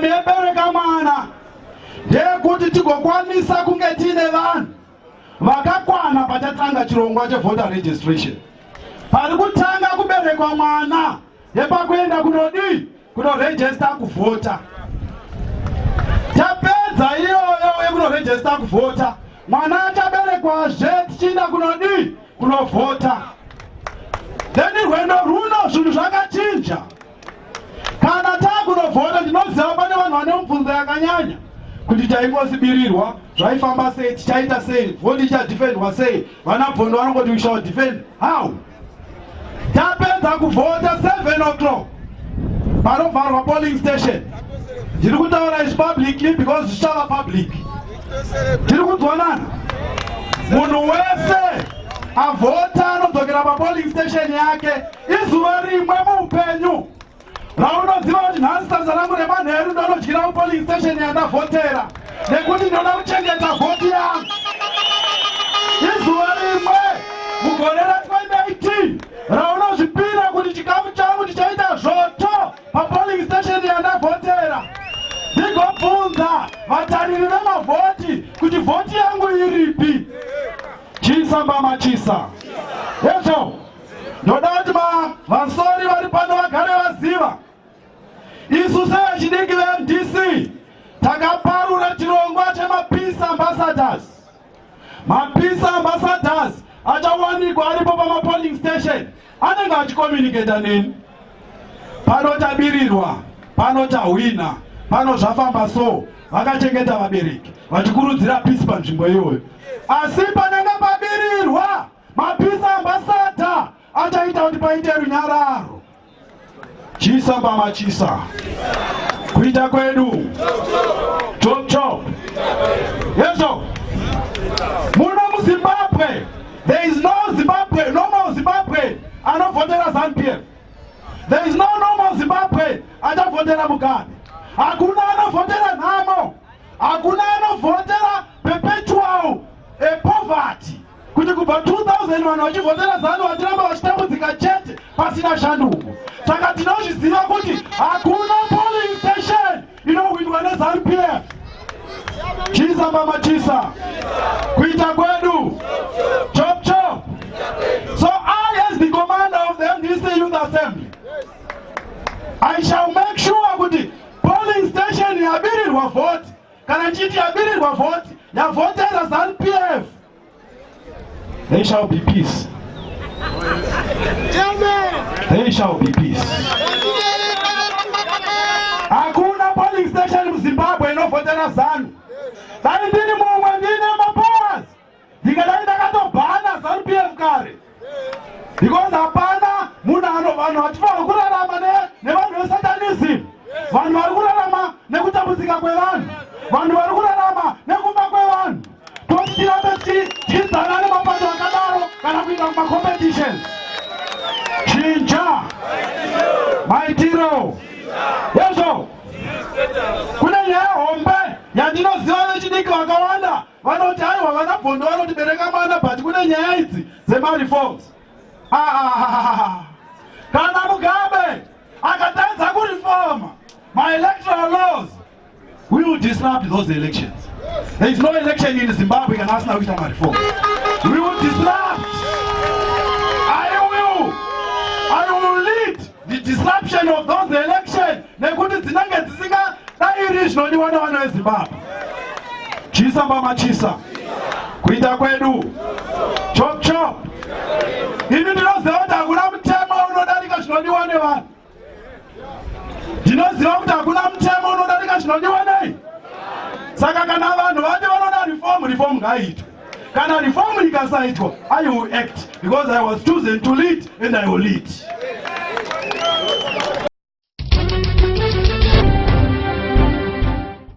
Program yebereka mwana ndeyekuti tigokwanisa kunge tiine vanhu vakakwana pachatanga chirongwa chevoter registration. Pari kutanga kuberekwa mwana yepakuenda kunodii? Kunorejista kuvhota. Tapedza iyoyo yekunorejista kuvhota, mwana achaberekwazve tichienda kunodii? Kunovhota. Then rwendo runo zvinhu zvakachinja. Kana taakunovhota, ndinoziva pane vanhu vane mubvunzo yakanyanya kuti taingosibirirwa, zvaifamba sei, tichaita sei, vhoti ichadefendwa sei? Vana Bvondo vanongoti, "We shall defend how?" Tapedza kuvhota, 7 o'clock panovharwa polling station. Ndiri kutaura izvi publicly because zvichava public. Tiri kunzwanana? Munhu wese avhota anodzokera papolling station yake. Izuva rimwe muupenyu raunoziva kuti nhasi sadza rangu remanheru ndanodyira mupolling station yandavhotera nekuti ndoda kuchengeta vhoti yangu. Izuva rimwe mugore ra2018 raunozvipira kuti chikafu changu tichaita zvoto papolling station yandavhotera, ndigobvunza vatariri vemavhoti kuti vhoti yangu iripi. Chisa mbama, chisa hezvo. Ndoda kuti vasori vari pano vagare vaziva, isu sevechidiki veMDC takaparura chirongwa chemapeace ambassadors. Mapeace ambassadors achawanikwa aripo pamapolling station, anenge achicommunicata neni: pano tabirirwa, pano tahwina, pano zvafamba. So vakachengeta vabereki vachikurudzira peace panzvimbo iyoyo. Asi panenge pabirirwa, mapeace ambassador achaita kuti paite runyararo. Chisa mbama, chisa. Kuita kwedu chop chop yezvo. Muno muZimbabwe there is no Zimbabwe, no more Zimbabwe anovhotera ZANU PF. There is no normal Zimbabwe achavhotera Mugabe. Hakuna anovhotera nhamo, hakuna anovhotera perpetual poverty, kuti kubva 2000 vanhu vachivhotera ZANU vachiramba vachitambudzika chete pasina shanduko. Saka tinozviziva kuti hakuna polling station inohwinwa neZANU PF. Chisa mbama, chisa. Kuita kwedu chop chop. So I, as the commander of the MDC Youth Assembly, I shall make sure kuti polling station yabirirwa vhoti, kana nchiti yabirirwa vhoti, yavhotera ZANU PF, there shall be peace, there shall be peace. Hakuna polling station muZimbabwe inovhotera ZANU. Dai ndini mumwe ndine mapowers, ndingadai ndakatobhana ZANU PF kare, because hapana munhu ano. Vanhu vachifanira kurarama nevanhu vesatanism, vanhu vari kurarama nekutambudzika kwevanhu, vanhu vari kurarama nekufa kwevanhu. Toti tirambe tichidzana nemapato akadaro kana kuita kumacompetitions? Chinja maitiro yezvo. Kune nyaya hombe yandinoziva, vechidiki vakawanda vanoti, "Aiwa, vana Bvondo vanoti bereka mwana, but kune nyaya idzi dzemareforms." Ah, kana Mugabe akatadza kureforma maelectoral laws, we will disrupt those elections. There is no election in Zimbabwe kana asina kuita mareforms. We will disrupt. I will lead the disruption of those elections, nekuti dzinenge dzisingadairi zvinodiwa nevanhu veZimbabwe. Chisa mbama, chisa. Kuita kwedu chop chop. Ini ndinoziva kuti hakuna mutemo unodarika zvinodiwa nevanhu. Ndinoziva kuti hakuna mutemo unodarika zvinodiwa nei. Saka kana vanhu vati vanoda reform, reform ngaiitwe. Kana reform ikasaitwa, I will act, because I was chosen to lead and I will lead.